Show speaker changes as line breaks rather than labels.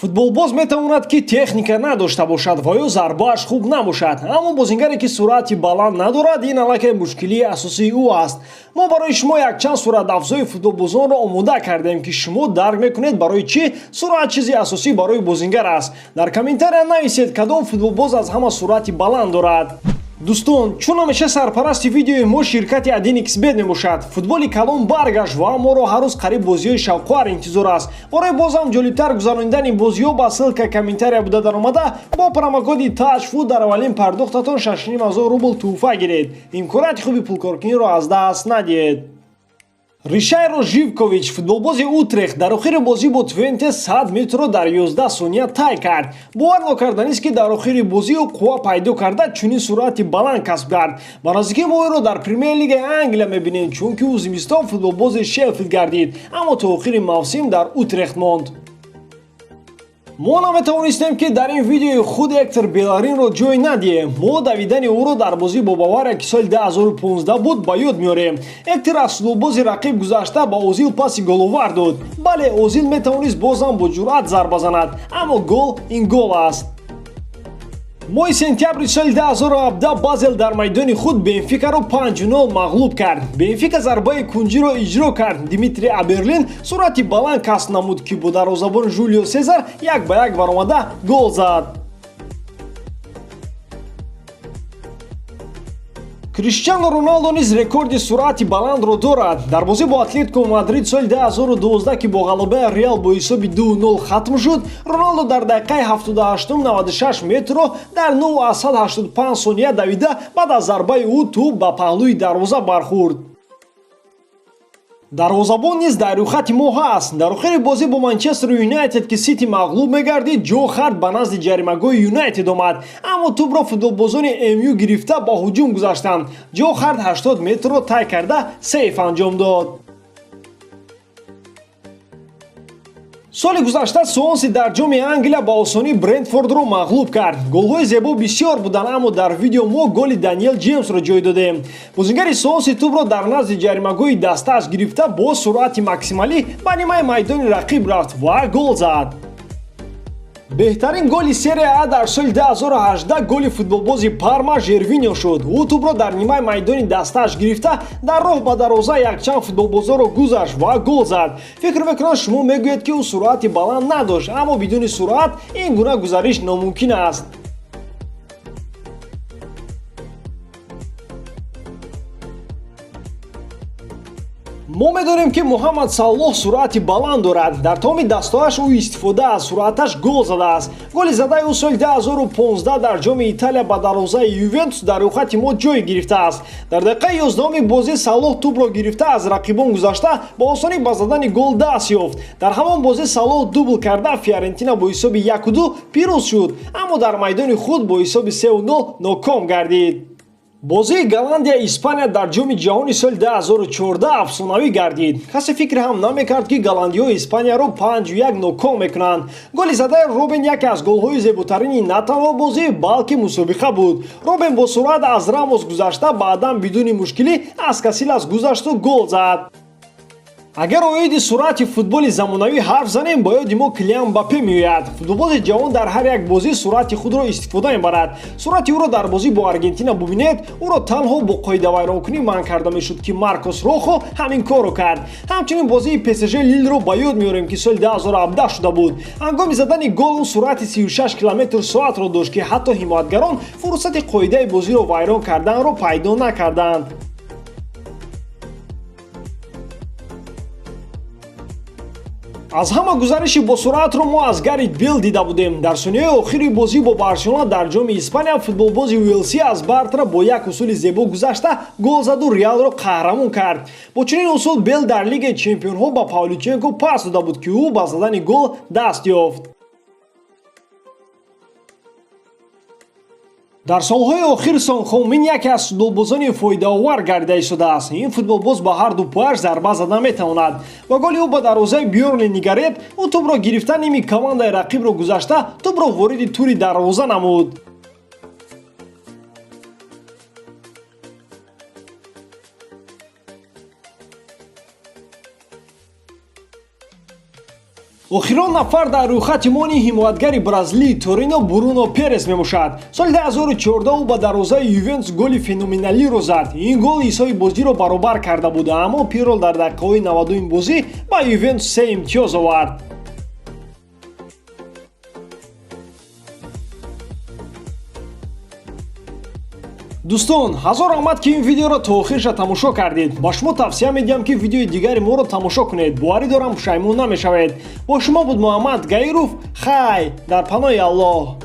Футболбоз метавонад, ки техника надошта бошад ва ё зарбааш хуб набошад, аммо бозингаре, ки суръати баланд надорад, ин аллакай мушкилии асосии ӯ аст. Мо барои шумо якчанд суръатафзои футболбозонро омода кардем, ки шумо дарк мекунед, барои чӣ суръат чизи асосӣ барои бозингар аст. Дар комментария нависед, кадом футболбоз аз ҳама суръати баланд дорад. Дӯстон, чун ҳамеша сарпарасти видеои мо ширкати 1xBet мебошад, футболи калон баргашт ва моро ҳар рӯз қариб бозиҳои шавқовар интизор аст. Барои бозам ҷолибтар гузаронидани бозиҳо ба ссылка комментария буда даромада, бо промокоди TAJFUT дар аввалин пардохтатон 6500 рубл тӯҳфа гиред. Имконияти хуби пулкоркуниро аз даст надиҳед. Ришайро Живкович, футболбози Утрехт, дар охири бозӣ бо Твенте 100 метрро дар 11 сония тай кард. Бовар нокарданист, ки дар охири бозӣ ӯ қувва пайдо карда, чунин суръати баланд касб кард. Ба наздикӣ мо ӯро дар Премер-лигаи Англия мебинем, чунки ӯ зимистон футболбози Шеффилд гардид, аммо то охири мавсим дар Утрехт монд. Мо наметавонистем, ки дар ин видеои худ Эктор Беларинро ҷой надиҳем. Мо давидани ӯро дар бозӣ бо Бавария, ки соли 2015 буд, ба ёд меорем. Эктор аз футболбози рақиб гузашта, ба Озил паси головар дод. Бале, Озил метавонист бозам бо ҷуръат зарба занад, аммо гол ин гол аст. Моҳи сентябри соли 2017 Базел дар майдони худ Бенфикаро 5-0 мағлуб кард. Бенфика зарбаи кунҷиро иҷро кард. Димитри Аберлин суръати баланд касб намуд, ки бо дарвозабон Жулио Сезар як ба як баромада гол зад. Криштиану Роналдо низ рекорди суръати баландро дорад. Дар бозӣ бо Атлетико Мадрид соли 2012, ки бо ғалабаи Реал бо ҳисоби 2-0 хатм шуд, Роналдо дар дақиқаи 78 96 метрро дар 9,85 сония давида, баъд аз зарбаи ӯ тӯб ба паҳлӯи дарвоза бархӯрд. Дарвозабон низ дар рӯйхати мо ҳаст. Дар охири бозӣ бо Манчестер Юнайтед, ки Сити мағлуб мегардид, Ҷо Харт ба назди ҷаримагоҳи Юнайтед омад, аммо тӯбро футболбозони МЮ гирифта, ба ҳуҷум гузаштанд. Ҷо Харт 80 метрро тай карда, сейф анҷом дод. Соли гузашта Суонси дар Ҷоми Англия ба осонӣ Брентфордро мағлуб кард. Голҳои зебо бисёр буданд, аммо дар видео мо голи Даниэл Ҷеймсро ҷой додем. Бозингари Суонси тӯбро дар назди ҷаримагоҳи дастааш гирифта, бо суръати максималӣ ба нимаи майдони рақиб рафт ва гол зад. Беҳтарин голи Серия А дар соли 2018 голи футболбози Парма Жервинио шуд. Ӯ тӯбро дар нимаи майдони дастааш гирифта, дар роҳ ба дарвоза якчанд футболбозоро гузашт ва гол зад. Фикр мекунам, шумо мегӯед, ки ӯ суръати баланд надошт, аммо бидуни суръат ин гуна гузариш номумкин аст. Мо медонем, ки Муҳаммад Саллоҳ суръати баланд дорад. Дар тамоми дастҳояш ӯ истифода аз суръаташ гол задааст. Голи задаи ӯ соли 2015 дар Ҷоми Италия ба дарвозаи Ювентус дар рӯйхати мо ҷой гирифтааст. Дар дақиқаи 11-уми бозӣ Саллоҳ тӯбро гирифта, аз рақибон гузашта, ба осонӣ ба задани гол даст ёфт. Дар ҳамон бозӣ Саллоҳ дубл карда, Фиорентина бо ҳисоби 1-2 пирӯз шуд, аммо дар майдони худ бо ҳисоби 3-0 ноком гардид. Бозии Голландия Испания дар Ҷоми ҷаҳони соли 2014 афсонавӣ гардид. Касе фикр ҳам намекард, ки голландиҳо Испанияро 5-1 ноком мекунанд. Голи задаи Робен яке аз голҳои зеботарини на танҳо бозӣ, балки мусобиқа буд. Робен бо суръат аз Рамос гузашта, баъдан бидуни мушкилӣ аз Касилас гузашту гол зад. Агар оиди суръати футболи замонавӣ ҳарф занем, ба ёди мо Килиан Мбаппе меояд. Футболбози ҷавон дар ҳар як бозӣ суръати худро истифода мебарад. Суръати ӯро дар бозӣ бо Аргентина бубинед. Ӯро танҳо бо қоидавайронкунӣ манъ карда мешуд, ки Маркос Рохо ҳамин корро кард. Ҳамчунин бозии ПСЖ Лилро ба ёд меорем, ки соли 2017 шуда буд. Ҳангоми задани гол ӯ суръати 36 километр соатро дошт, ки ҳатто ҳимоятгарон фурсати қоидаи бозиро вайрон карданро пайдо накарданд. Аз ҳама гузариши босуръатро мо аз Гарит Бел дида будем. Дар сонияи охири бозӣ бо Барселона дар Ҷоми Испания футболбози Уелсӣ аз Бартра бо як усули зебо гузашта, гол заду Реалро қаҳрамон кард. Бо чунин усул Бел дар Лигаи чемпионҳо ба Павлюченко пас дода буд, ки ӯ ба задани гол даст ёфт. Дар солҳои охир Сон Хонмин яке аз футболбозони фоидаовар гардида истодааст. Ин футболбоз ба ҳар ду пояш зарба зада метавонад. Ба голи ӯ ба дарвозаи Бёрнли нигаред. Ӯ тӯбро гирифта, ними командаи рақибро гузашта, тӯбро вориди тури дарвоза намуд. Охирон нафар дар рӯйхати мо ни ҳимоятгари бразилии Торино Бруно Перес мебошад. Соли 2014 ӯ ба дарвозаи Ювентус голи феноменалиро зад. Ин гол ҳисоби бозиро баробар карда буд, аммо Пирло дар дақиқаҳои 90-уми бозӣ ба Ювентус се имтиёз овард. Дӯстон, ҳазор раҳмат, ки ин видеоро то охирша тамошо кардед. Ба шумо тавсия медиҳам, ки видеои дигари моро тамошо кунед. Боварӣ дорам, пушаймон намешавед. Бо шумо буд Муҳаммад Гаиров. Хай, дар паноҳи Аллоҳ.